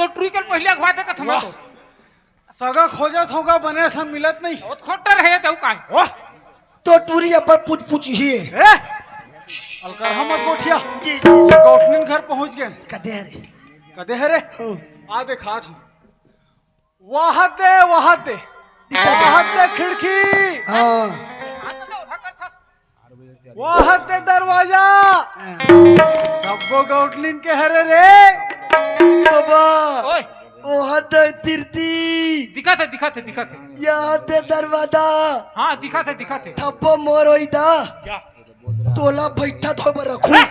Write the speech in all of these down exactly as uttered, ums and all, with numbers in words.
तो टुरी के पहिले अगवा दे कथमा वाह। तो। सगा खोजत होगा, बने सा मिलत नहीं। बहुत खोटर है तो काय? वाह। तो टुरी अपन पूछ पूछ ही। ए? अलकरहा मत गोठिया। जी, जी। गौठनिन घर पहुंच गए। कदे हरे? कदे हरे? हम्म। आ देखा था। वाह दे, वाह दे। दिखा दे। वाह दे खिड़की। हाँ। वाह दे दरवाजा। हाँ। धब्बो गौठनिन के हरे रे। बाबा। ओए। वाह दे तिरती। दिखा थे, दिखा थे, दिखा थे। यहाँ दे दरवाजा। हाँ, दिखा थे, दिखा थे। धब्बो मोर होई दा। क्या? तोला भैंसा धोए बर रखूं।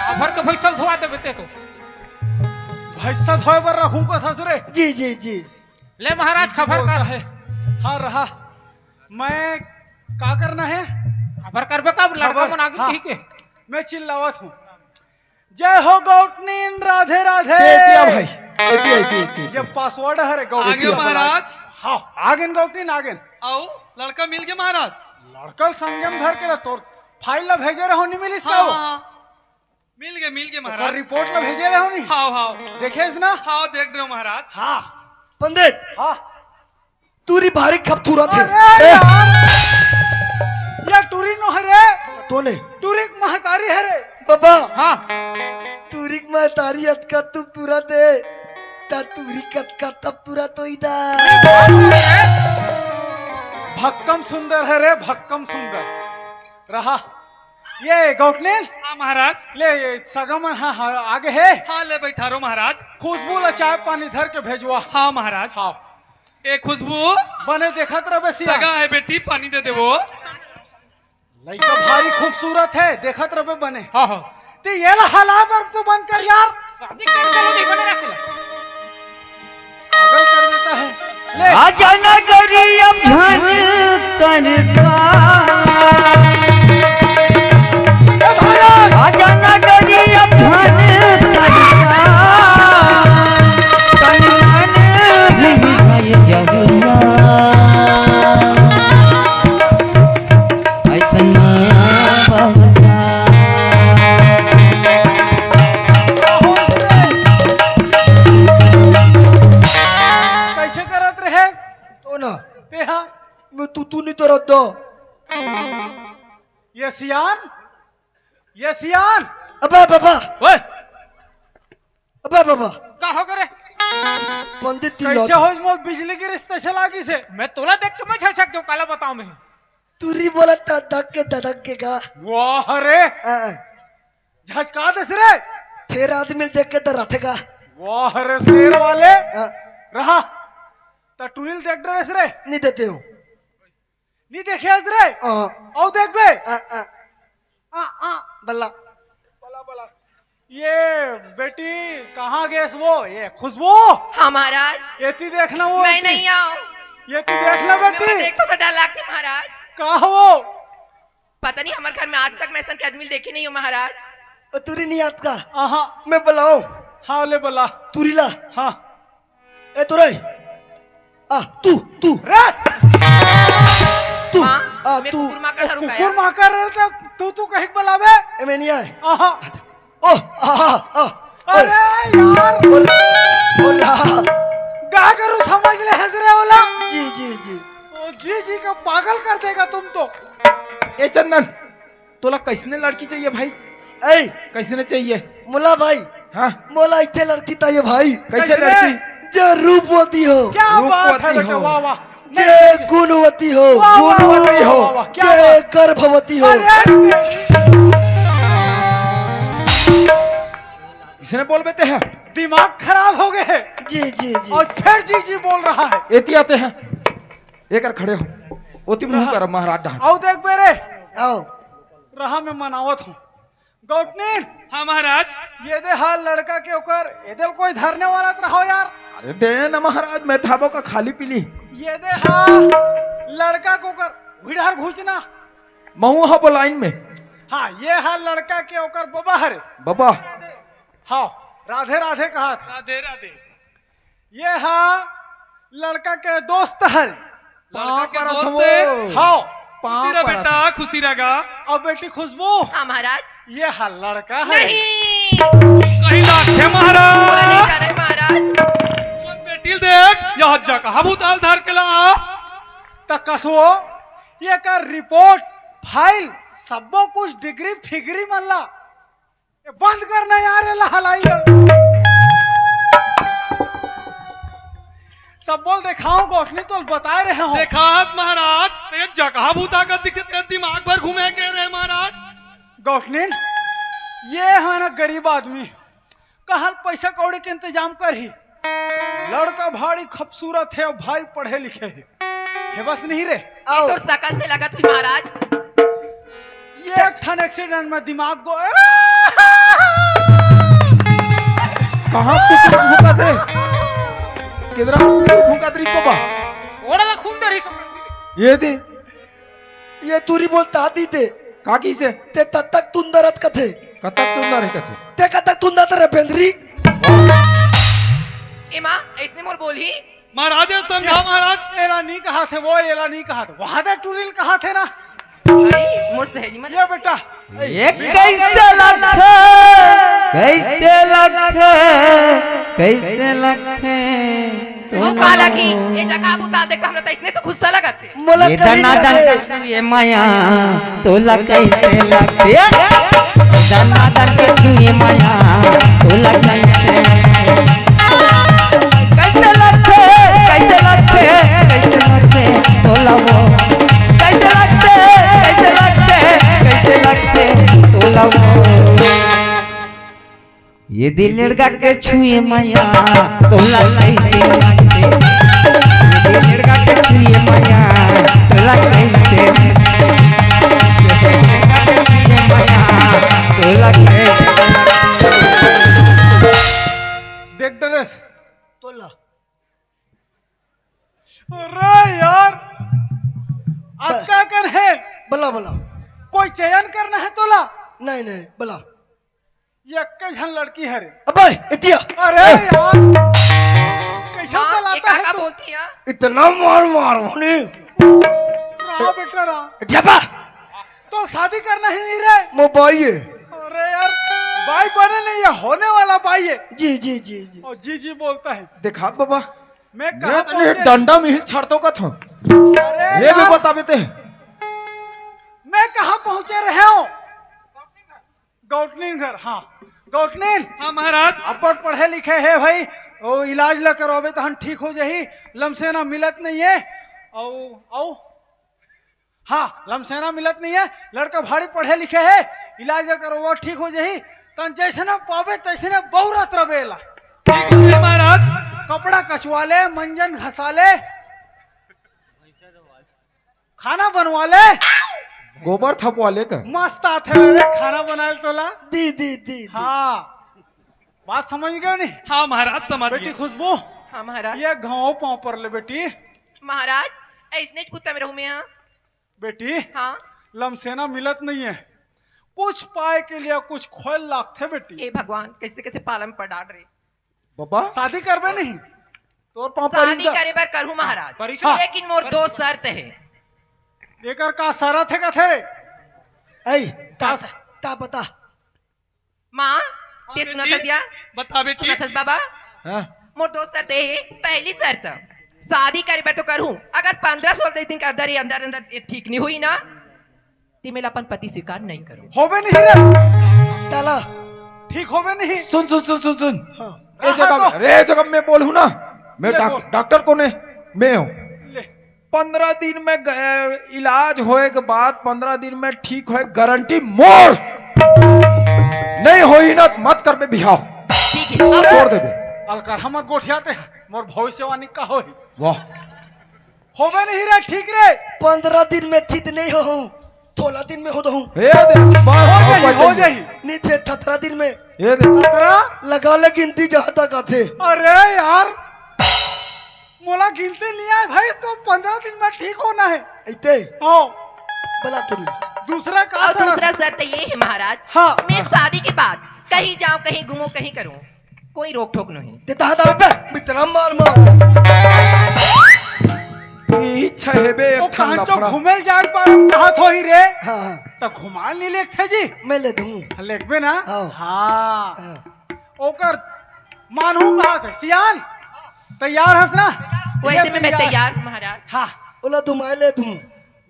काबर के भैंसा धोवा देबे ते तो। भैंसा धोए बर रखूं का ससुरे? जी, जी, जी। ले महाराज, खबर कर। है। हाँ, रहा। मैं का करना है? खबर करबे का, लड़का खबर, मन आगे हाँ। ठीक है। मैं चिल्लावत हूँ। जय हो गौठनिन, राधे राधे। दे दिया भाई, दे दिया, दे दिया। ये password है रे गौठनिन। आगे महाराज। हाँ, आगे गौठनिन, आगे। आओ, लड़का मिल गया महाराज। लड़का संगम धर के ला, तोर file ला भेजे रहो, नहीं मिलिस का हाँ, वो? हाँ। मिल गए, मिल गए ओकर महाराज। Report ला भेजे रहो नहीं? हाँ, हाँ। देखे इस ना? हाँ, देख रहे हो महाराज। हाँ। पंडित। हाँ। टुरी भारी खूबसूरत है। अरे ए! यार, ये टुरी नो हरे। तो ने? टुरी के महतारी हरे। बाबा। हाँ। टुरी के महतारी अतका तू तुरत है। ता टुरी कतका तब तुरत होई दा। भक्कम सुंदर हरे, भक्कम सुंदर। रहा। ये गौठनिन? हाँ महाराज। ले, ये सगा मन, हाँ, हाँ, आगे है। हाँ, ले बैठा रहो महाराज। खुशबू ला चाय पानी धर के भेजवा। हाँ महाराज। हाँ। ए खुशबू। बने देखत रहे सिया। सगा है बेटी, पानी दे दे वो। लइका भारी खूबसूरत है, देखत रहे बने। हाँ, हाँ। ते ये ला हला बर तो बंद कर यार। शादी कर चलो, नहीं बने रख ले। पागल कर देता है। ले। आजा नगरी अब धन तन का। ए महाराज। आजा नगरी अब धन तन का। तन मन नहीं भय जगना। ऐसन माया बहता। कैसे करत रहे? तो ना। ते हा? मैं तू, तू नहीं तो रद्दो। ये सियान? ये सियान? अबे बाबा। ओए! अबे बाबा। का हो करे? पंडित चिल्ला कैसे दे। हो मोर बिजली के रिश्ते से लागी से? मैं तोला देख के मैं झचक जाऊं, काला बताऊं मैं। टुरी बोला ता धक के धड़क के गा। वाह रे। हाँ। झचका दे रे। फिर आदमी देख के डराठेगा। वाह रे शेर वाले। हाँ। रहा। ता टुरी देख डरे रे। नहीं देते हो। नहीं देखे आज रे? हाँ। आओ देख बे। हाँ, हाँ। आ, आ। बल्ला। बला, बला। ये बेटी कहाँ गैस वो? ये खुशबू? हाँ महाराज। ये ती देखना वो मैं ती। नहीं आऊँ। ये ती देखना मैं बेटी। वो देखो तो डर लगती महाराज। कहाँ वो? पता नहीं, हमारे घर में आज तक मैं ऐसा के आदमी देखे नहीं हूँ महाराज। ओ तुरी नहीं आता। आहा। मैं बुलाऊं? हाँ, ले बुला। तुरीला। हाँ। ए तुरई। आ, तू, तू। रे! तू, हाँ, आ, मैं तू। कुकुर माकर हरू का कुकुर यार। माकर रे, तो तू, तू कहीं बुलावे? ए, मैं नहीं आए। आहा। ओ, आहा, आ। अरे यार। बोल, बोल, हाँ। गा करू समझ ले हंस रहे होला। जी, जी, जी। ओ, जी, जी को पागल कर देगा तुम तो। ए चंदन, तोला कैसने लड़की चाहिए भाई? ऐ, कैसने चाहिए? मोला भाई, हाँ। मोला इथे लड़की चाहिए भाई। कैसे कैसने? लड़की? जो रूपवती हो। क्या बात है रूपवती बेटा, हो। वाह, वाह। जो गुणवती हो। वाह, वाह, वाह, गुणवती हो। वाह, वाह, क्या जे बात। गर्भवती हो। अरे, इसने बोल बेते हैं। दिमाग खराब हो गए हैं। जी, जी, जी। और फिर जी, जी बोल रहा है। एती आते हैं। एकर खड़े हो। ओती मुंह रहा। कर महाराज डहान। आओ देख बे रे। आओ। रहा मैं मनावत हूँ। गौटनीन। हाँ महाराज। ये दे हाल लड़का के ओकर, ये दे कोई धरने वाला तो रहो यार। अरे दे ना महाराज, मैं थाबो का खाली पीली। ये दे हाल लड़का के ओकर, भिड़ार घुसना। महू हा बोलाइन में। हाँ, ये हाल लड़का के ओकर बबा हरे। बबा। हाँ, राधे राधे कहा था। राधे राधे। ये हा लड़का के दोस्त हर। लड़का के पाँव दोस्त परत हवो। है। हाँ। पाँव खुशी रह परत बेटा, हवो। खुशी रहेगा। और बेटी खुशबू। हाँ महाराज। ये हा लड़का है। नहीं। कहीं लाखे महाराज। मोर बेटी ल देख, ये जगह बुता ल धर के ला। त कसो, ये कर रिपोर्ट, फाइल, सब्बो कुछ डिग्री फिगरी मन ला। ये बंद करना यार, ये ला हलाई कर। सब्बो ल देखाओ, गौठनी तो बताए रहे हो। देखात महाराज, ये जगह बुता का दिखे, तेरे दिमाग भर घूमे के रे महाराज। गौठनी, ये है ना गरीब आदमी, कहल पैसा कौड़ी के इंतजाम करही। लड़का भारी खूबसूरत हे अउ भारी पढ़े लिखे हे। हे बस नहीं रे। ये तोर सकल से लगत हुई महाराज। ये एक ठन एक्सीडेंट में दिमाग गो। कहाँ कुकुर भूकत हे? किधर कुकुर भूकत रही तो बा? ओड़ा ला खून दे रही सब। ये दे। ये तुरी बोलता दी ते। का की से? ते तत्तक तुंदरत कथे। कत्तक सुंदर हे कथे। ते कत्तक तुंदरत रे बेंदरी। ए माँ, ऐसने मोर बोलही। महाराज, ये समझा महाराज। एला नहीं कहा थे वो, एला नहीं कहा थे। वहाँ तक टूरिल कहा थे ना। भाई, मोर सहेली मन। ये बेटा। ये कैसे लगथे? कैसे लगथे? कैसे लगथे? तू काला की, ये जगह बुता देख, हमरा त इसने तो गुस्सा लगत हे। मोला ये कहीं दना ना दन दे। के छुए माया, तोला कैसे लगथे? दना दन के छुए माया, तोला कैसे लगथे? कैसे लगथे? कैसे लगथे? कैसे लगथे? तोला वो कैसे लगथे? कैसे लगथे? कैसे लगथे? तोला वो ये दिल लड़का के छुए माया, तोला कैसे लगथे? ये दिल लड़का के छुए माया, तोला कैसे लगथे? ये दिल लड़का के छुए माया, तोला कैसे लगथे? देख डरेस। तोला। अरे यार, अतका कन हे। बोला, बोला। कोई चयन करना हे तोला? नहीं, नहीं, बोला। ये एक्के झन लड़की हे रे। अबे, इतिया। अरे यार, कैसे माँ, चलाता ये का है का तू? बोलती है? इतना मार मार होने। रहा बेटा, रहा। जबा। तो शादी करना ही नहीं रे। मो बाई है। अरे यार, बाई बने नहीं है, होने वाला बाई है। जी, जी, जी, जी। और जी, जी बोलता है। देखा बाबा, मैं मैं कहाँ तो नहीं पहुँचे? डंडा में ही छड़तो का था। अरे ये भी यार, बता देते हैं। मैं कहाँ पहुँचे रहे हूँ? गौटनीन घर, हाँ। गौटनीन। हाँ महाराज। अब्बड़ पढ़े लिखे हे भाई, ओ इलाज ला करवाबे तहन ठीक हो जाही, लमसेना मिलत नहीं है। औ, औ, हाँ, लमसेना मिलत नहीं है, लड़का भारी पढ़े लिखे हे, इलाज ला करवाबे ठीक हो जाही, तहन जैसने पाबे तैसने बउरत रबे ला। ठीक है महाराज। कपड़ा कचवा ले, मंजन घसा ले, खाना बनवा ले। गोबर थपवा ले का? मस्त आथे रे, खाना बनाए तोला। दी, दी, दी, दी। हाँ, बात समझ गए नहीं? हाँ महाराज, समझ बेटी गए। खुशबू, हाँ महाराज। ये घाव पाँव पर ले बेटी। महाराज, ऐसने कुत्ता में रहूं मैं, हाँ? बेटी, हाँ? लमसेना मिलत नहीं है, कुछ पाए के लिए कुछ खोल लागथे बेटी। ए भगवान, कैसे कैसे पालम पर डाल रहे। बाबा, शादी करबे नहीं? तोर पाँव शादी परी करे बर करहूं महाराज, परी हाँ। लेकिन मोर दो शर्त है। एकर का शरत है कथे रे? ऐ, ता, ता, ता बता। माँ, हाँ ते सुनत बेटी, हस या? बता बेटी। सुनत हस बाबा? हाँ। मोर दो शर्त है, पहली शर्त, शादी करे बर तो करहूं, अगर पन्द्रह सोलह दिन के अंदर ही अंदर अंदर ये ठीक नहीं हुई ना, ते मेला अपन पति स्वीकार नहीं करो। होबे नहीं रे। ताला। ठीक होबे नहीं। सुन, सुन, सुन, सुन, सुन। हाँ। ए जगह, हाँ, तो। अरे जगह मैं बोलूँ ना, मैं ले डाक-, बोल। डॉक्टर कौन है? मैं हूँ। ले। पन्द्रह दिन में ग-, इलाज होए के बाद पन्द्रह दिन में ठीक होए गारंटी मोर। नहीं होई ना तो मत कर बे बिहाव। ठीक है, अब छोड़ दे बे। अलकर हम गोठियाते हैं, मोर भविष्यवाणी का होई। वाह। होबे नहीं रे, ठीक रे। पन्द्रह दिन में ठीक नहीं हो हूँ, सोलह दिन में हो दहूँ। हे दे, बस, हो जाही, हो जाही। नहीं थे सत्रह दिन में। हे दे। सत्रह? लगा ले गिनती जहाँ तक आथे। अरे यार, मोला गिनती नहीं आए भाई, तो पन्द्रह दिन में ठीक होना है। ऐते? हाँ। बला तुम। दूसरा का और था? दूसरा शर्त ये है महाराज, हाँ। मैं शादी के बाद कहीं जाऊँ, कहीं घूमूं, कहीं करूँ, कोई रोक ठोक नहीं। ते तहा दावे पे मित्रा मार मार। इच्छा हेबे वो एक ठन कहाँ चो लफड़ा। घूमे जाए पर कहा थोही रे। हाँ, हाँ। तो घुमा नहीं लेते जी। मैं ले दूँ। लेकबे ना? हाँ। हाँ। हाँ। ओकर मानहूं कहा थे, सियान, तैयार हस ना? वैसे ये में मैं तैयार। तैयार हूं, महाराज। हाँ। ओला धुमाए ले धुम।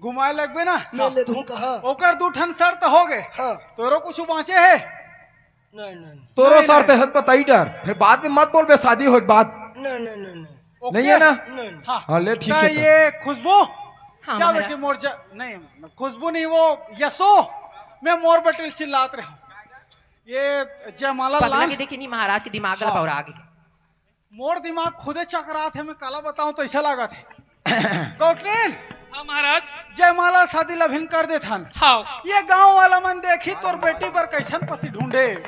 घुमाए लगबे ना? ले हाँ। ले धुम कहा। ओकर दू ठन शर्त हो गए। हाँ। तोरो कुछ बाँचे हे? नहीं, नहीं, नहीं। तोरो नहीं, शर्त नहीं। हे, बताई डर। फिर बाद में मत बोलबे, शादी होए के बाद। नहीं, नहीं, नहीं, नहीं। ओके? नहीं है ना? नहीं, नहीं। हाँ। हाँ, ले, ठीक त है तो। ये खुशबू, हाँ, क्या महाराज। बेटी मोर ज-, नहीं, खुशबू नहीं, वो यसो, मैं मोर बेटी ल चिल्लात रहे हूँ। ये जयमाला पगला लान। के देखी नहीं, महाराज के दिमाग ला हाँ। पौरा गे। मोर दिमाग खुदे चकरात हे, मैं काला बताऊं तो ऐसा लागत हे। कौटरेल। हाँ महाराज। जयमाला शादी ल अभिन कर देथन। हाँ। ये गांव वाला मन देखी तोर बेटी बर कैसन पति ढूंढे।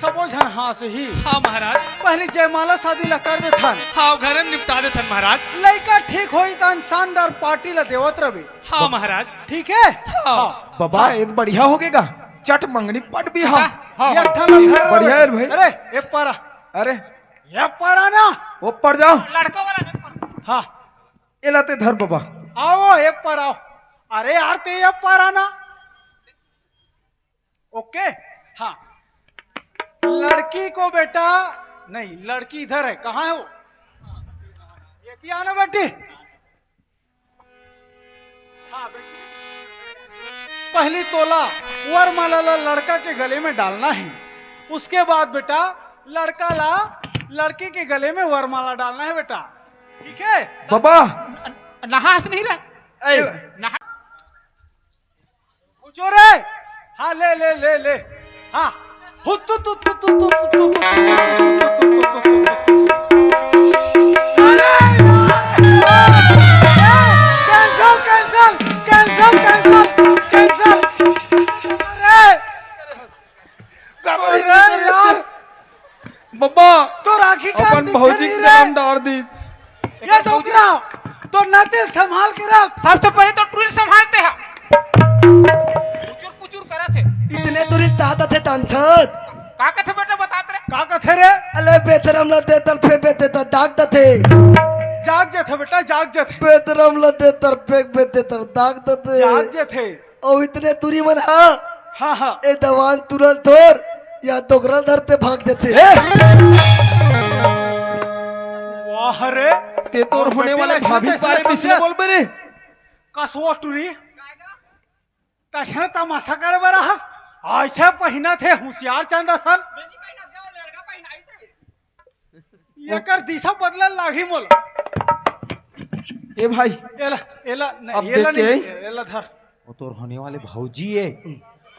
सबो झन हाँसही। हाँ महाराज। पहली जयमाला शादी ल कर देथन। हाँ, घर में निपटा देथन महाराज। लइका ठीक होई त शानदार पार्टी ल देवत रबे। हाँ महाराज। ठीक है? हाँ। हाँ। बाबा, हाँ। ये तो बढ़िया हो गएगा। चट मंगनी पट भी हाँ। हाँ। ये ठन घर बढ़िया है भाई। अरे, एक पारा। अरे। ये पारा ना। ऊपर जाओ। लड़का वाला नहीं पारा। हाँ। ये लाते धर बाबा। आओ, एक पारा आओ। अरे यार, ते ये पारा ना। ओके। हाँ। लड़की को बेटा, नहीं, लड़की इधर है। कहाँ है वो? ये क्या ना बेटी? हाँ बेटी, पहली तोला वरमाला ला लड़का के गले में डालना है, उसके बाद बेटा लड़का ला लड़की के गले में वरमाला डालना है बेटा, ठीक है? बाबा। न-, नहास नहीं रहा। ए, नहा- पूछो रे। हाँ, ले, ले, ले, ले। हाँ। हुत्तु, तु, तु, तु, तु, तु, तु, तु, तु, तु, तु, तु, तु, तु। अरे यार! Cancel, cancel, cancel, cancel, cancel। अरे! अरे यार! बब्बा, तो राखी का अपन दिक्कत भौजी नहीं के रे। नाम डार दी। ये डोकरा, तो नतिल संभाल के रख। सबसे पहले तो टूरी संभालते हैं। पुचुर पुचुर करा थे। इतने दूरी ताकत है तंथत। का कथे बेटा बतात रे? का कथे रे? अले बेतरम ला देतल फेंक देता डाक दथे। जाग जथे बेटा, जाग जथे। बेतरम ला देतल फेंक देता डाक दथे। जाग जथे। अउ इतने दूरी मन हा, हाँ, हाँ। ए दवान तुरंत धोर या दोगरल धरते भाग देते। ए! वाह रे। ते तोर होने वाले भाभी के बारे में इसने बोल बे रे। कसवा टूरी। तैं तमाशा करे बर हस। ऐसे पहिना थे होशियार चंद असन। एकर दिशा बदलल लागही मोला। ए भाई, एला, एला, नहीं, अब एला देख के नहीं, आई। एला धर। वो तोर होने वाले भौजी है।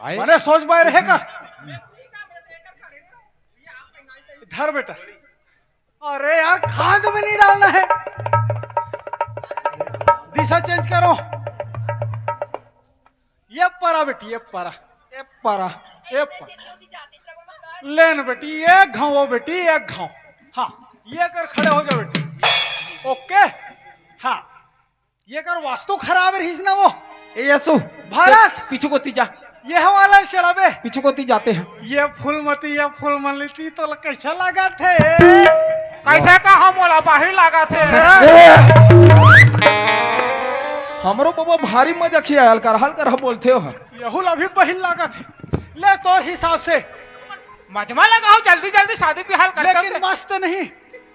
आए। मने सोच बाय रहे का? धर बेटा। अरे यार, खाद में नहीं डालना है। दिशा change करो। ये परा बेटी, ये परा, ये परा, ये परा। लेन बेटी, एक घाव हो बेटी, एक घाव। हाँ, ये कर खड़े हो जाओ बेटी। ओके, हाँ, ये कर वास्तु खराब रहीस ना वो। ए यसु, भारत। पीछू कोती जा। ये वाला चलाबे। पीछू कोती जाते हैं। ये फूलमती, ये फूलमती तो कैसा लगा थे? कैसे का हम वाला बाहिर लगा थे? ए! हमरो बबा भारी मजाकिया हल्का हल्का बोलथे हो। यहू ला भी बहिल लागत हे। ले तोर हिसाब से। मजमा लगाओ, जल्दी जल्दी शादी बिहाव कर लेकिन दे। मस्त नहीं,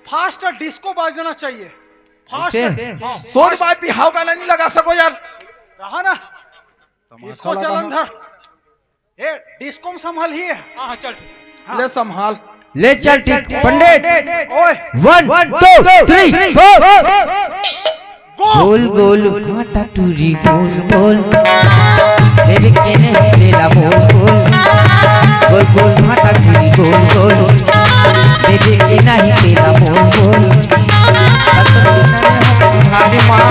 fast disco बाजना चाहिए। Fast। ऐसे? हाँ, सोच fast। बात बिहाव का नहीं लगा सको यार। रहा ना। तमाशा disco लगा चलन है। धर। ए, disco में संभाल ही है। हाँ, हाँ, चल ठीक। हाँ। ले संभाल। ले चल ठीक, पंडित। ओए। One, two, three, four। गोल गोल भाटा टूरी गोल गोल, देवे के नहीं तेरा मोल गोल। गोल गोल भाटा टूरी गोल गोल, देवे के नहीं तेरा मोल गोल। हरे माँ।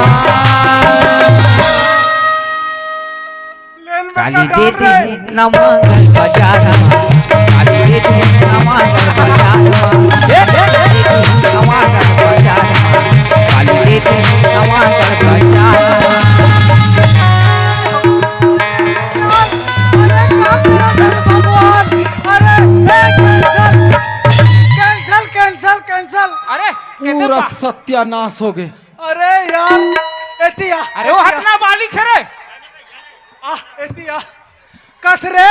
लेन में काली का दे काम दे रे? नवागढ़ बाजार मा, काली दे दे नवागढ़ बाजार मा, ए, ए, दे दे नवागढ़ बाजार मा, काली दे दे नवागढ़ बाजार मा। अरे, का करा था भगवान? अरे, ए, cancel, cancel, cancel, cancel। अरे, पूरा सत्यानाश हो गए। अरे यार, एतिया, अरे, वो एतिया। हतना बालिक है रे। आ, एतिया। कस रे,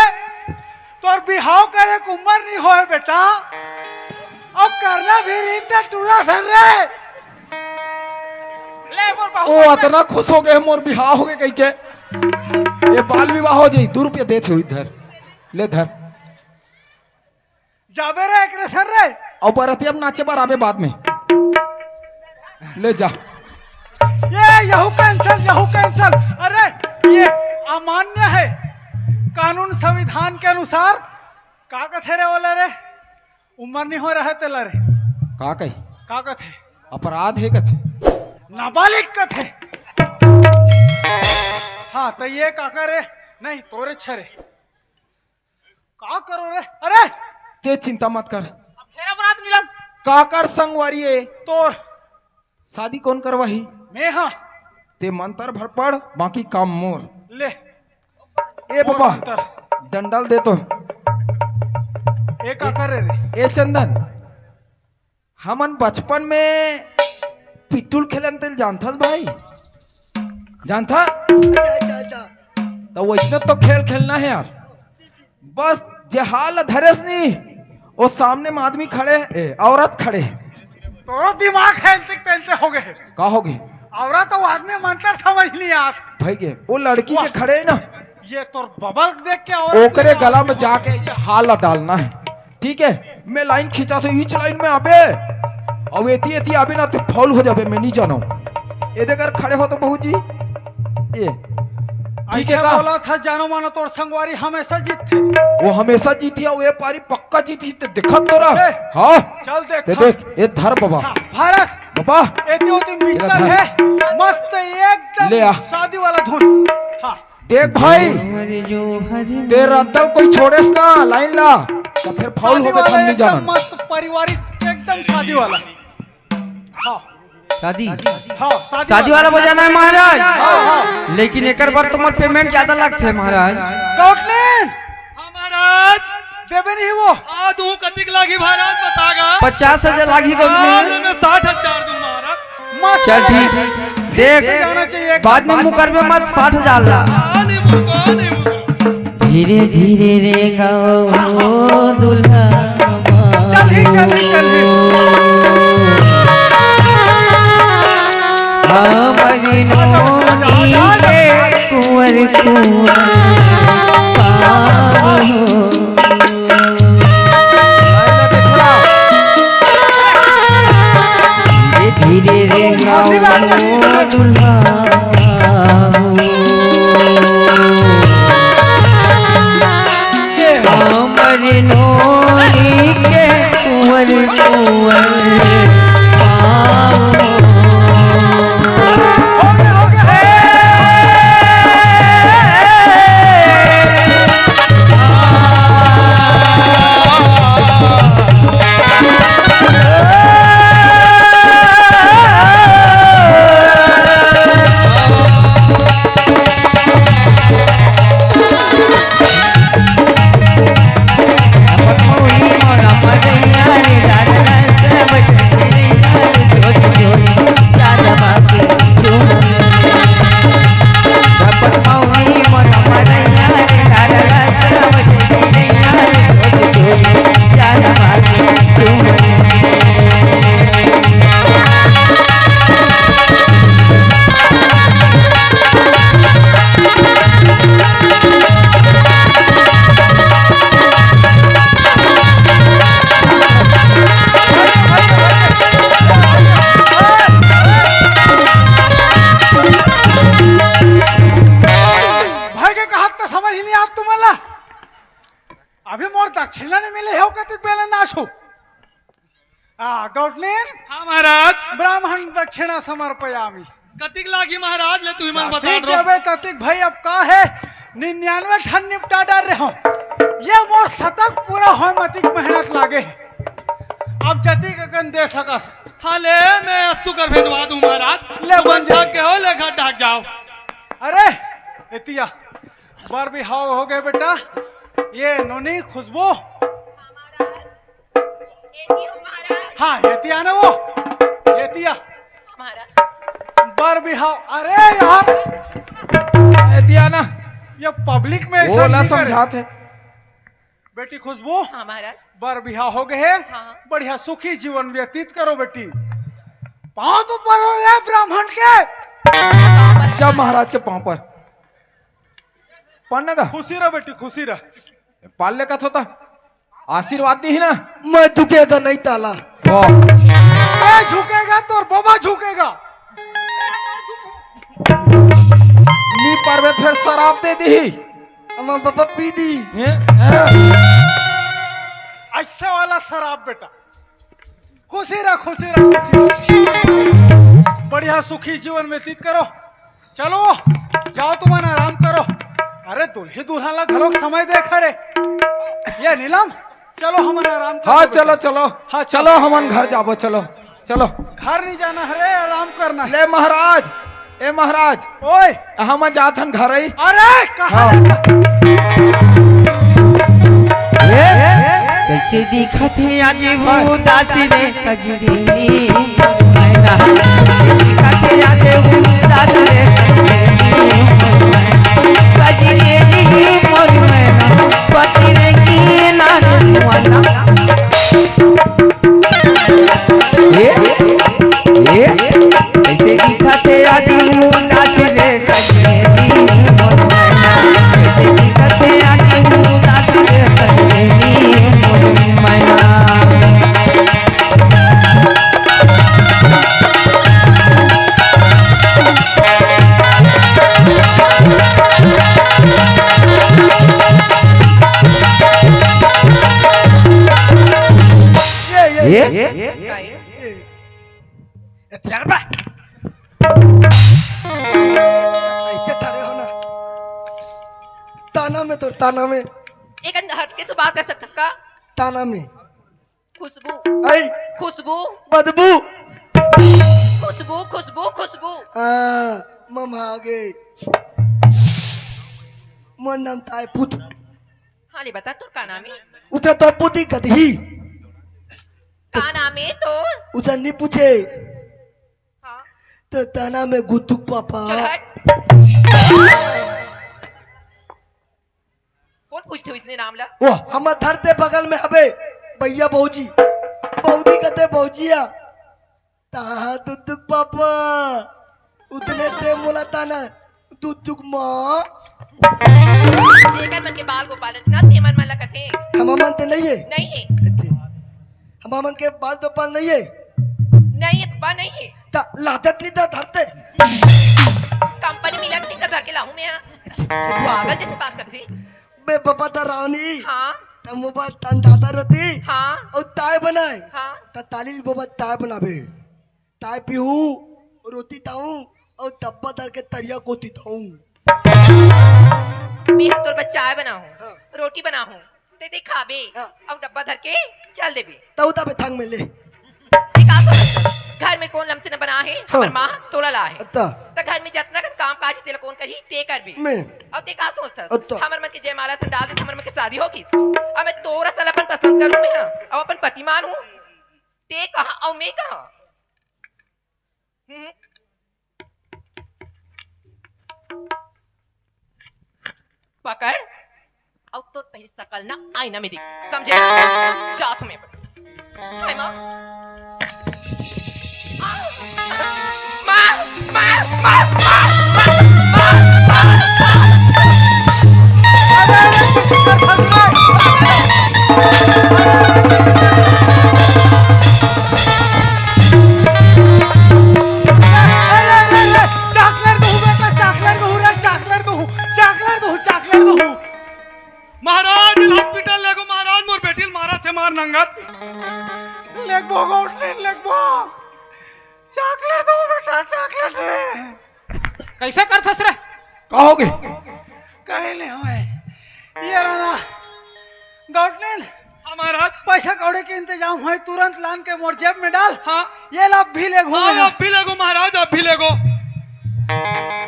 तोर बिहाव करे के उम्र नहीं होए बेटा। अउ करना भी रहिस त टूरा सर रे। ले मोर बहू ओ, अतना खुश हो गे, मोर बिहाव हो गे कहिके। ये बाल विवाह हो जाई, दू रुपया देत हो इधर। ले धर। जाबे रे एकरे सर रे। अउ बरतिया म नाचे बर आबे बाद में। ले जा। ये यहू cancel, यहू cancel। अरे, ये अमान्य है। कानून संविधान के अनुसार का कथे रे ओला रे? उमर नहीं हो रहा है तेला रे। का कही? का कथे? अपराध है कथे। नाबालिग कथे। हाँ, त ये काकर रे? नहीं, तोरे छरे। का करो रे? अरे! ते चिंता मत कर। अब फेर अपराध मिलम। काकर संगवारी ए? तोर। शादी कोन करवाही? मैं हा। ते मंतर भर पढ़, बाकी काम मोर। ले। ए मोर बाबा, मंतर। डंडा ल दे तो। ए काकर रे? ए चंदन, हमन बचपन में पिट्टुल खेलन तेल जानथस भाई? जानथा? त वइसने तो खेल खेलना है यार। बस जे हाल धरेस नी, वो सामने में आदमी खड़े, ए, औरत खड़े। तोरो दिमाग है ऐसे तैसे हो गए। का हो गई? औरत तो आदमी मंतर समझ लिया। भाई के, वो लड़की के वाह। खड़े है ना, ये तोर बबल देख के औरत ओकरे ने गला में जाके ये हाल डालना है। ठीक है, मैं लाइन खींचा तो ईच लाइन में आबे, अउ एती एती आबे ना तो फाउल हो जाबे, मैं नहीं जानव। ए देख कर खड़े हो तो बहू जी, ए ठीक है ऐसे का? बोला था जानो मानो तोर संगवारी हमेशा जीतथे। वो हमेशा जीती है, वो ये पारी पक्का जीती, ते देखत तो रह। ए, हाँ? चल देख, ते हाँ। देख, ए धर बाबा। हाँ, भारत। बाबा। एती ओती म्यूजिकल तेरा है, मस्त एकदम ले आ। शादी वाला धुन। हाँ। देख भाई, तेरा अद्दल कोई छोड़ेस ना, लाइन ला, तो फिर फाउल शादी होबे, वाला थम नहीं एकदम जानन। मस्त पारिवारिक, एकदम शादी वाला। हाँ। शादी? हाँ, शादी शादी वाला। वाला बजाना है महाराज। हाँ, हाँ। लेकिन एकर बर तुम्हार पेमेंट ज्यादा लगथे महाराज। गौटलेन! हाँ महाराज। देबे नहीं वो। आ, तू कतिक लागी महाराज, बता गा। पचास हजार लागी हाँ, गौटलेन। मैं साठ हजार दूं महाराज। मस्त। चल ठीक। देख, जाना चाहिए। बाद में मुकरबे मत, साठ हजार ला। हाँ, नहीं मुकर, नहीं मुकर। धीरे धीरे रे गाओ दुल्हा। चल ही, चल ही, चल ही। हमरी नोनी के कुंवर कुंवर पाओ। धीरे धीरे रे गाओ दुल्हा। हमर नोनी के कुंवर कुंवर पाओ। भाई के कहत त समझ नहीं आत तुमन ला। अभी मोर दक्षिणा नहीं मिले हो, कतिक बेला नाश हो। आ, गौटलेन? हाँ, महाराज। ब्राह्मण दक्षिणा समर्पयामि। कतिक लागी महाराज, ले तू ही मन बता दो। जतिक भाई, अब का है, निन्यानवे ठन निपटा डार रहे हो। ये मोर शतक पूरा हो, मतिक मेहनत लागे है। अब जतिक अकन दे सकस। हाँ, ले, मैं अस्तु कर भेजवा दूं महाराज। ले, तुम बन जा। थक गए हो, ले घर डाक जाओ। अरे, एतिया, बर बिहाव हो गए बेटा। ये नोनी खुशबू। एती हो महाराज। हाँ, एतिया ना वो। एतिया। महाराज। बर बिहाव। अरे यार। एतिया ना। ये पब्लिक में ऐसा वो ना नहीं करे। समझाते। बेटी खुशबू, हाँ महाराज। बर बिहाव हो गए हे। हाँ। बढ़िया सुखी जीवन व्यतीत करो बेटी। पाँव तो परो रे ब्राह्मण के। महाराज के पाँव पर। पढ़ने का? खुशी रह बेटी, खुशी रह। पाल ले कथों ता। आशीर्वाद दी ही ना। मैं झुकेगा नहीं ताला। वाह। मैं झुकेगा तो बाबा झुकेगा। नी पारबे फिर शराब दे दी ही। अम्मा बाबा पी दी। हैं? ऐसे वाला शराब बेटा। खुशी रह, खुशी रह, खुशी रह। बढ़िया सुखी जीवन व्यतीत करो। चलो, जाओ तुमन आराम करो। अरे दुल्ही दुल्हन ला घलोक समय देख रे। ये नीलम, चलो हमन आराम करो हाँ, बेटा। चलो, चलो। हाँ, चलो। चलो, हमन घर जाबो, चलो, चलो। घर नहीं जाना है रे, आराम करना है। ले महाराज, ए महाराज, ओए। हमन जाथन घर ही। अरे, कहाँ हाँ। ले जा-, ए, कैसे दिखत हे आज वो दास रे कजरी, मैना। कैसे दिखत हे आज वो दास रे कजरी, कजरी मोर मैना, पति रे की नान वाला। ए, ए, कैसे दिखत हे आज वो दास रे कजरी मोर मैना, कैसे दिखत हे आज वो दास रे कजरी मोर मैना। ये, ये, ये? ये? ये? ए, प्यार बा। ऐसे थारे हो ना। ताना में तो, ताना में। एक अंदर हट के तू बात कर सकता का? ताना में। खुशबू। आई। खुशबू। बदबू। खुशबू, खुशबू, खुशबू। हाँ, मम आ गए। मोर नाम ताय पुत। हाँ, ले बता, तोर का नाम है? उते तोर पुती गदही। का नाम है तोर? उसे नहीं पूछे। हाँ। तो ताना में गुद्दुक पापा। चल हट। कौन पूछते हो इसने नाम ला? वो हमर धरते बगल में हबे, भैया भौजी। भौजी कहते भौजिया। ताहा दुद्दुक पापा। उतने ते मोला ताना दुद्दुक माँ। जेकर मन के बाल गोपाल रथे ना, ते मन मन ला कथे। हमर मन ते नहीं है। नहीं है। कथे। हमर मन के बाल गोपाल नहीं है। नहीं है पापा, नहीं है। ता लादत नहीं ता धरते। कंपनी मिलत नहीं ता धर के लाहूं मैं यहाँ। पागल जैसे बात करते। बे बाबा ता रानी। हाँ। ता मोबाइल तन दादा रोती। हाँ। और ताय बनाए। हाँ। ता ताली बोबा ताय बनाबे। ताय पीहू, रोटी ताऊ, और डब्बा धर के तरिया गोती ताऊ। मैं हा तोर बर चाय बनाहूँ, हाँ। रोटी बनाहूँ, ते ते खाबे, हाँ। और डब्बा धर के चल देबे। तऊ तबे थंग में ले। ते का सोचत? घर में कौन लमचना बना है? हाँ। हमर माँ तोला ला है। अत्ता। त घर में जतना कन काम काज तेला कौन करही, ते करबे। मैं। और ते का सोचत? अत्ता। हमर मन के जयमाला संडाल दे, हमर मन के शादी होगी। अब मैं तोरा सल अपन पसंद करूँ मैं, हाँ। अब अपन पति मानूँ। ते कहाँ और मैं कहाँ? हम्म। पकड़, और तोर पहली शकल ना आईना में देख, समझे? जा तुम्हें। हाय माँ। माँ, माँ, माँ। चॉकलेट दूँ बेटा, चॉकलेट दूँ रे, चॉकलेट दूँ, चॉकलेट दूँ, चॉकलेट दूँ। महाराज, हॉस्पिटल लेगो महाराज, मोर बेटी ल मारा थे मार नंगत। लेगबो गौटलीन, लेगबो। चॉकलेट दूँ बेटा, चॉकलेट रे। कैसे करथस रे? का होगे? कहीं नहीं होए। ये रहा ना, गौटलीन। हाँ महाराज। पैसा कौड़ी के इंतजाम होए, तुरंत लान के मोर जेब में डाल। हाँ। ये ला अभी लेगो हाँ, मैं। अभी लेगो महाराज, अभी लेगो।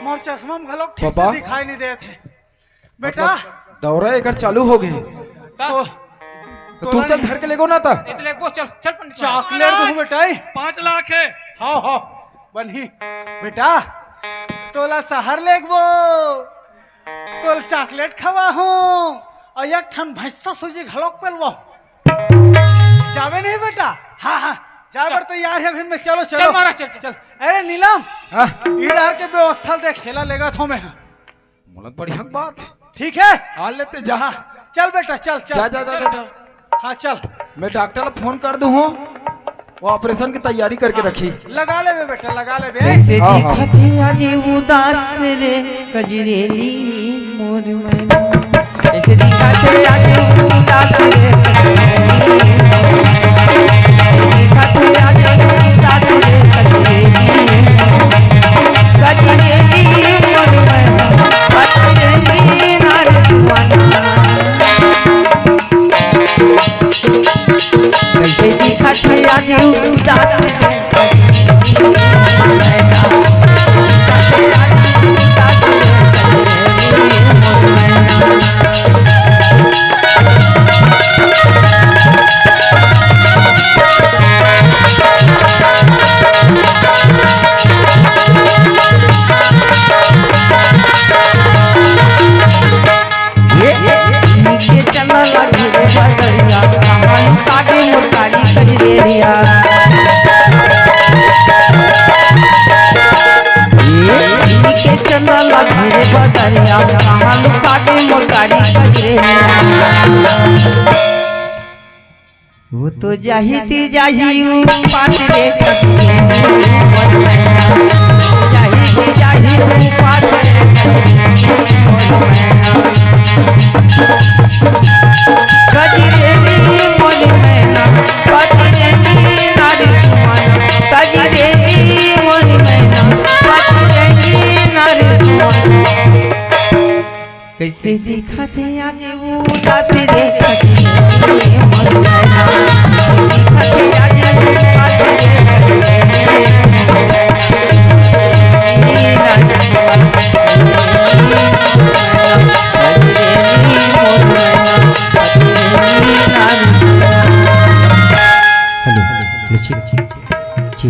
मोर चश्मा में घलोक ठीक से पापा। दिखाई नहीं देत हे। बेटा। मतलब, दौरा एकर चालू हो गए। का? तो, तो तू तोला चल नहीं। धर के लेगो ना ता। ए, तो लेगो, चल, चल पंडित। चॉकलेट दूँ बेटा। पाँच लाख है। हाँ, हाँ, बनी। बेटा, तोला शहर लेगबो, तोला चॉकलेट खवाहूँ, अउ एक ठन भैंसा सूजी घलोक पेलवाहूं। जाबे नहीं बेटा? हाँ, हाँ, जाए बर तैयार हे अभी मैं। चलो, चलो। चल महाराज, चल, चल। अरे नीलम, हाँ। ई डहर के व्यवस्था देख, हेला लेगत हों मैं। मोला बढ़िया बात हे। ठीक हे? हाँ, लेते जा। हाँ, चल बेटा, चल, चल। जा, जा, जा, जा, जा। हाँ, चल। मैं डॉक्टर ला फोन कर दूं हूँ, वो ऑपरेशन की तैयारी करके रखही। लगा लेबे बेटा, लगा लेबे। कैसे हाँ, हाँ। दिखत हे आज उदास रे कजरेली मोर मैना। कैसे दिखत हे आज उदास रे कजरेली मोर मैना। कैसे दिखत हे आज उदास रे कजरेली मोर मैना। कजरेली मोर मैना, कजरेली नार जुआना। कैसे दिखत हे आज उदास रे। ये नीचे चला लगे बदरिया, कहाँ काटे मोर कारी कजरेरिया। ये नीचे चला लगे बदरिया, कहाँ काटे मोर कारी कजरेरिया। वो तो जाही ती जाही ऊ पास रे कजरेली मोर मैना। जाही ती जाही ऊ पास रे कजरेली मोर मैना। कजरेली मोर मैना, कजरेली नार जुआना। कजरेली मोर मैना, कजरेली नार जुआना। कैसे दिखत हे आज उदास रे कजरेली मोर मैना। दिखत हे आज उदास रे कजरेली मोर मैना। कजरेली मोर मैना, कजरेली नार जुआना। Hello, hello, check, check. जी।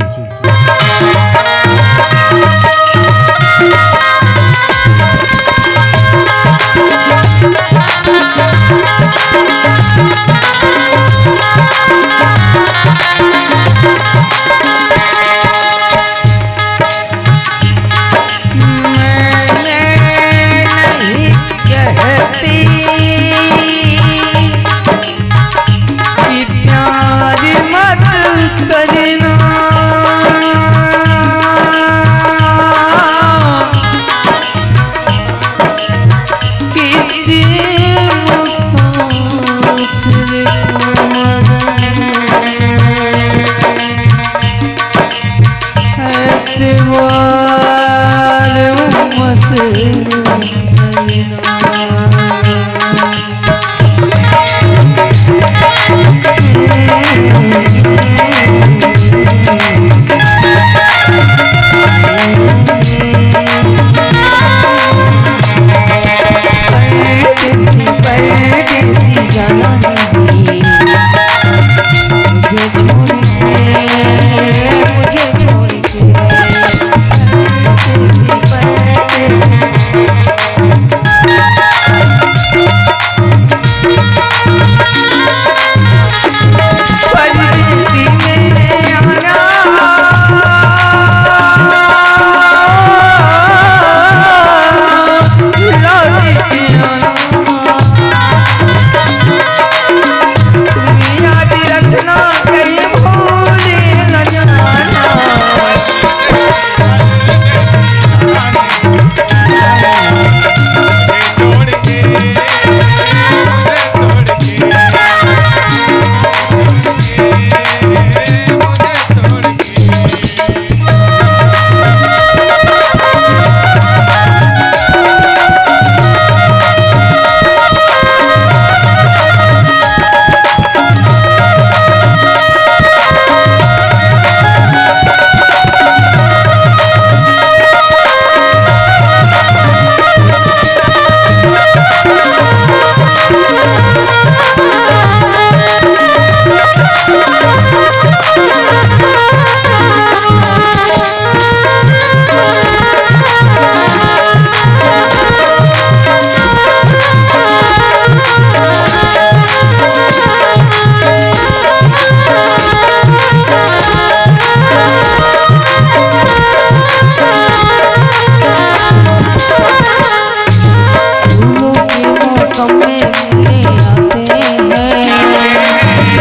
मौसम में मिलने आते हैं,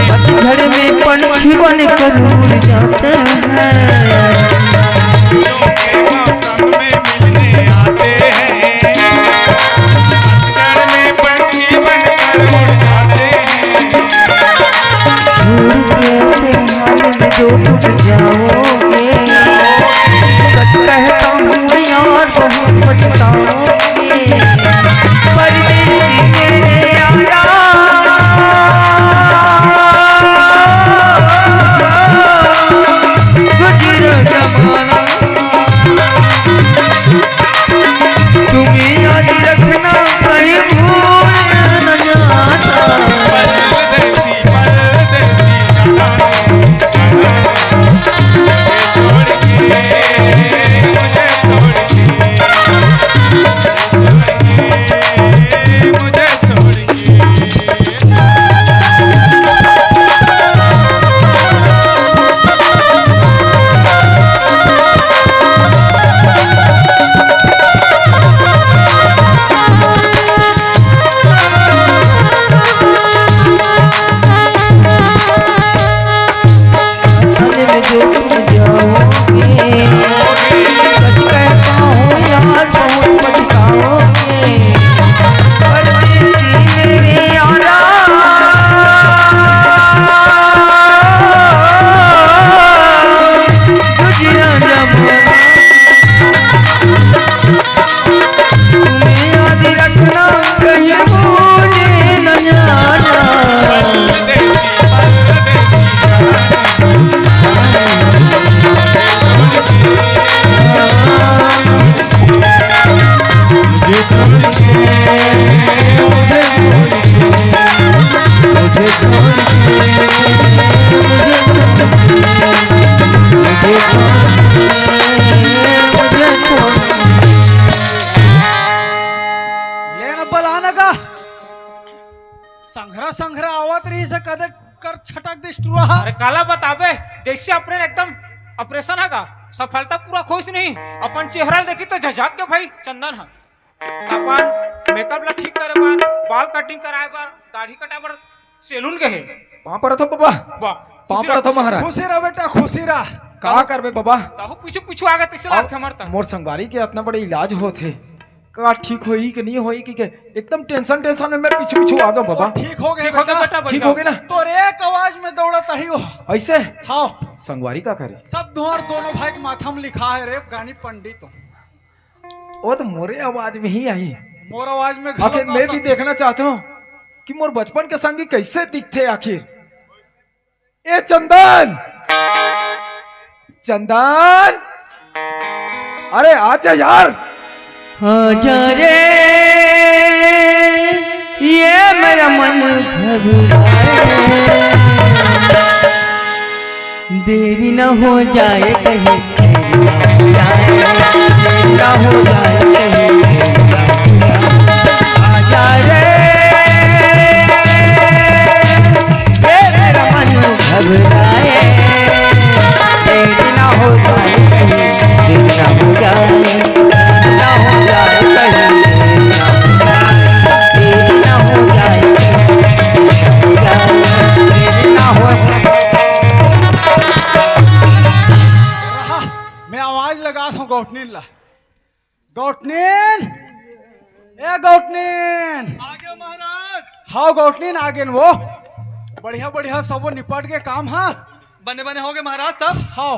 पतझड़ में पंछी बनकर उड़ जाते हैं। संघरा संघरा आवत रहिस हे, कदे कर छटक दिस टुरा हा। अरे काला बताबे, जैसे अपने एकदम ऑपरेशन हे का, सफलता पूरा खोज नहीं, अपन चेहरा देखी तो झझक के भाई चंदन हा। अपन मेकअप ला ठीक करे बर, बाल कटिंग कराए बर, दाढ़ी कटाए बर सैलून गए हे। पाँव परत हों बाबा। वाह, पाँव परत हों महाराज। खुशी रह बेटा, खुशी रह। का करबे बाबा? तहु पीछू पीछू आगे, तैसे लागथे हमर त। मोर संगवारी के अतना बड़े इलाज होत हे, का ठीक होही कि नहीं होही कि के, एकदम टेंशन टेंशन में मैं पीछू पीछू आ गो बाबा। ठीक हो गए ठीक हो गए बेटा। बेटा, ठीक हो गए ना? तोर एक आवाज में दौड़त आही हो। ऐसे? हाँ। संगवारी का करे? सब तुम्हार दोनों भाई के माथा में लिखा है रे गानी पंडित। वो तो मोरे आवाज में ही आही। मोर आवाज में घलो आखिर का मैं भी सकती। देखना चाहता हूँ कि मोर बचपन के संगी कैसे दिखथे आखिर। ए चंदन, चंदन, अरे आजा यार। आजा रे, ये मेरा मन घबराए। देरी न हो जाए कहीं, देरी न हो जाए, देरी न हो जाए कहीं, देरी न हो जाए। आजा रे, ये मेरा मन घबराए। देरी न हो जाए कहीं, देरी न हो जाए, देरी न हो जाए कहीं, देरी न हो जाए, देरी न हो जाए, देरी न हो जाए। रहा, मैं आवाज लगात हों गौटनीन ला। गौटनीन, ए गौटनीन। आगे महाराज। हाँ गौटनीन, आगे न वो। बढ़िया बढ़िया सबो निपट के काम, हाँ। बने बने हो गए महाराज सब। हाँ,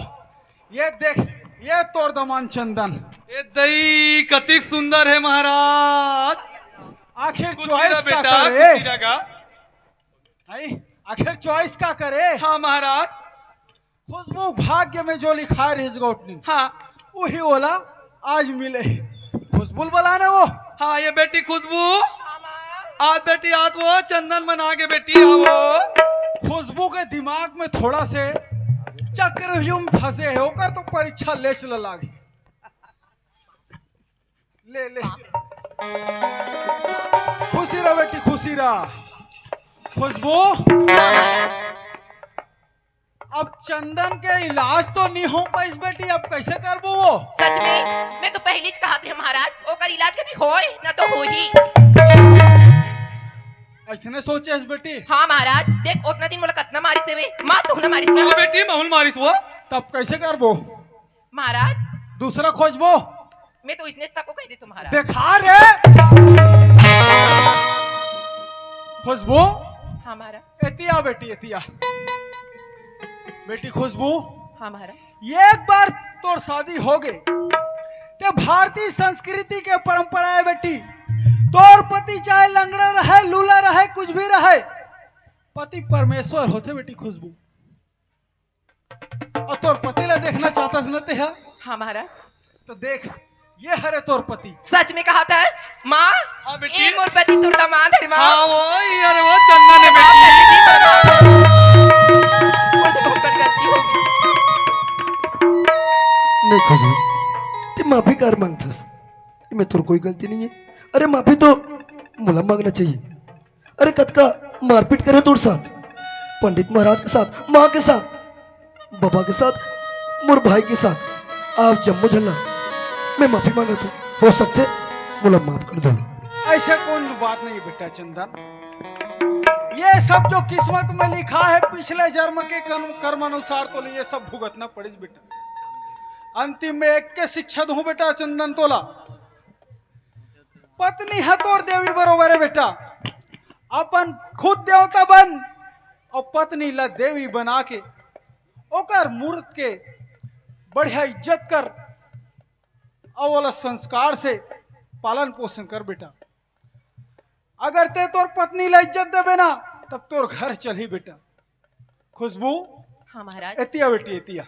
ये देख, ये तोर दमान चंदन। ए दई, कतिक सुंदर हे महाराज। आखिर खुशी रह चॉइस का बेटा, करे? खुशी रह गा। हैं? आखिर चॉइस का करे? हाँ महाराज। खुशबू भाग्य में जो लिखा रहिस गौटनी, हाँ। वही ओला आज मिले। खुशबू ल बलाना वो। हाँ, ये बेटी खुशबू, आज बेटी आज वो चंदन मन आगे बेटी, आओ। खुशबू के दिमाग में थोड़ा से चक्रव्यूह में फंसे हे, ओकर तो परीक्षा ले चल लागे। ले, ले। खुशी रह बेटी, खुशी रह। खुशबू, अब चंदन के इलाज तो नहीं हो पाइस बेटी, अब कैसे करबो वो? सच में, मैं तो पहली च कहा थे महाराज, ओकर इलाज कभी होय, न तो होही। इसने सोचे हस बेटी? हाँ महाराज, देख ओतना दिन मोला कतना मारिस हे, माँ तू ना मारिस ना। हाँ बेटी, महूँ ल मारिस वो। तब कैसे करबो? महाराज। दूसरा खोजबो। मैं तो इसने तक को कह देथों महाराज। देखा रे। खुशबू। हाँ महाराज। एती आ बेटी, एती आ। बेटी खुशबू। हाँ महाराज। एक बार तोर शादी होगे, ते भारतीय संस्कृति के परंपरा हे बेटी, तोर पति चाहे लंगड़ा रहे, लूला रहे, कुछ भी रहे, पति परमेश्वर होथे बेटी खुशबू। अउ तोर पति ला देखना चाहथस न ते हा? हाँ महाराज। तो देख, ये हरे तोर पति। सच में कहत हस माँ? हाँ बेटी। ये मोर पति तोर दमाद हरे माँ। हाँ वो, ये हरे वो चंदन हे बेटी। मोर से बहुत बड़ गलती होगे। नहीं खुशबू, ते माफी काबर मांगथस? इमे तोर कोई गलती नहीं हे। अरे माफी तो मोला मांगना चाहिए। अरे कतका मारपीट करे तोर साथ, पंडित महाराज के साथ, माँ के साथ, बाबा के साथ, मोर भाई के साथ, आप जम्मो झन ला मैं माफी मांगत हूँ। हो सकथे मोला माफ कर दो। ऐसा कोई बात नहीं बेटा चंदन, ये सब जो किस्मत में लिखा है पिछले जन्म के कर्म, कर्म अनुसार तो ये सब भुगतना पड़िस बेटा। अंतिम में एक के शिक्षा दूं बेटा चंदन तोला, पत्नी ह तोर देवी बरोबर हे बेटा, अपन खुद देवता बन अउ पत्नी ला देवी बना के ओकर मूर्त के बढ़िया इज्जत कर अउ ओला संस्कार से पालन पोषण कर बेटा। अगर ते तोर पत्नी ला इज्जत देबे ना, तब तोर घर चलही बेटा। खुशबू। हाँ महाराज। एती आ बेटी, एती आ।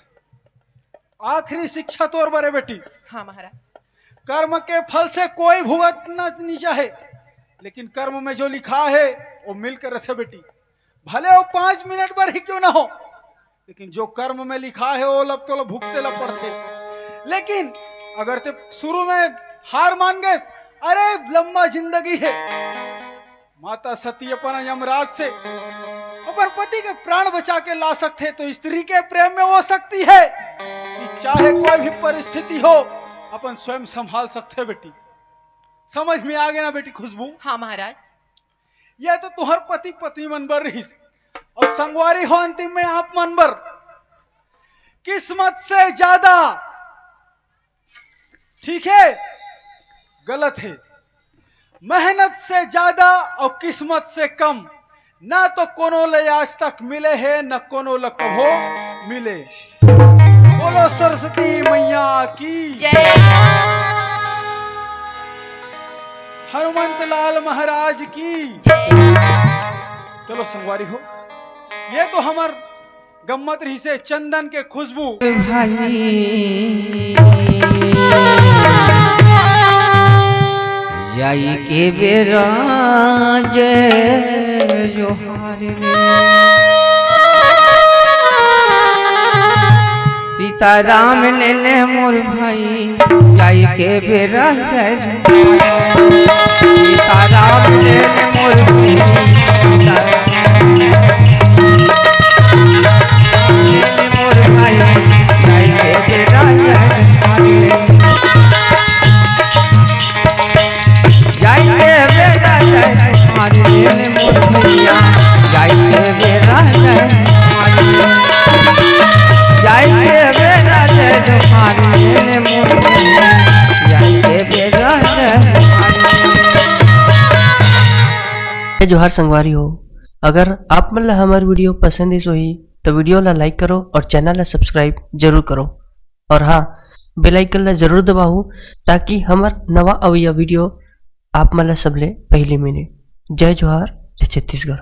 आखिरी शिक्षा तोर बर हे बेटी। हाँ महाराज। कर्म के फल से कोई भुगतना नहीं चाहे, लेकिन कर्म में जो लिखा है वो मिल कर रथे बेटी। भले वो पाँच मिनट बर ही क्यों ना हो, लेकिन जो कर्म में लिखा है वो लब तो लब भुगते ला पड़थे। लेकिन अगर ते शुरू में हार मान गए, अरे लंबा जिंदगी है, माता सती अपन यमराज से अपन पति के प्राण बचा के ला सकथे, तो स्त्री के प्रेम में वो शक्ति है कि चाहे कोई भी परिस्थिति हो, अपन स्वयं संभाल सकथे बेटी। समझ में आ गया ना बेटी खुशबू? हाँ महाराज। यह तो तुहर पति पत्नी मन बर रहिस, अउ संगवारी हो अंतिम में आप मन बर किस्मत से ज्यादा ठीक है, गलत है। मेहनत से ज्यादा अउ किस्मत से कम ना तो कोनो ले आज तक मिले हे, न कोनो ले कभो मिले। बोलो सरस्वती मैया की जय। हनुमंत लाल महाराज की। चलो संगवारी हो, ये तो हमर गम्मत रहिसे चंदन के खुशबू। भाई जाई के बेरा जय जोहार रे। सीताराम ले ले मोर भाई जाई के बेरा जय जोहार रे। सीताराम ले ले मोर भाई सीताराम जय जोहार संगवारी हो। अगर आप मन ला हमर video पसंद आइस होही, तो video ला like करो और channel ला subscribe जरूर करो। और हाँ, bell icon ला जरूर दबाओ, ताकि हमर नवा अवइया video आप मन ला सबले पहली मिले। जय जोहार, जय छत्तीसगढ़।